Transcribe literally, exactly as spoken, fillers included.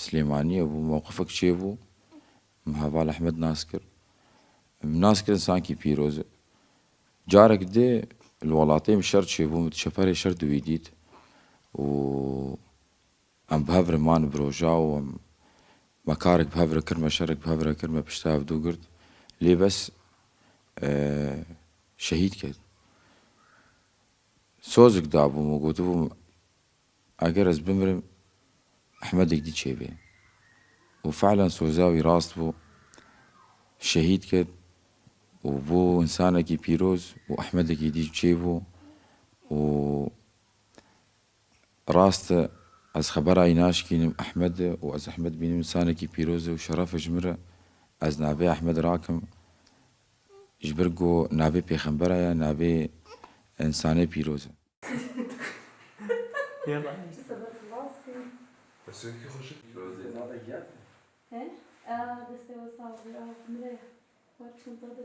Silêmaniyê bû, mewqifek çêbû, min heval Ehmed nas kir. Min nas kir, însankî pîroz e. Carek dê li welatê min şer çêbû, min di çeperê şer di wî dît û em bi hev re man bi roja û em, me karek bi hev re kir, me şerek bi hev re kir, me pişta hev dû girt. Lê bes, e, şehîd ket. Sozek dabû min, gotibû min, eger ez bimirim, Ehmedek dî çêbê. Û fe'len soza wî rast bû. Şehîd ket û bû însanekî pîroz û Ehmedekî dî çêbû û rast e, ez xebera wî naşkînim, Ehmed e û ez Ehmed bînim însanekî pîroz e û şeref e ji min re ez navê Ehmed rakim. Ji ber ku navê pêxembera ye, navê însanê pîroz e. Yalla. Ji sebeb rast e. Destê wî xweş e. He? Aa, destê we sağ be. Aa, min re. Var çanta de.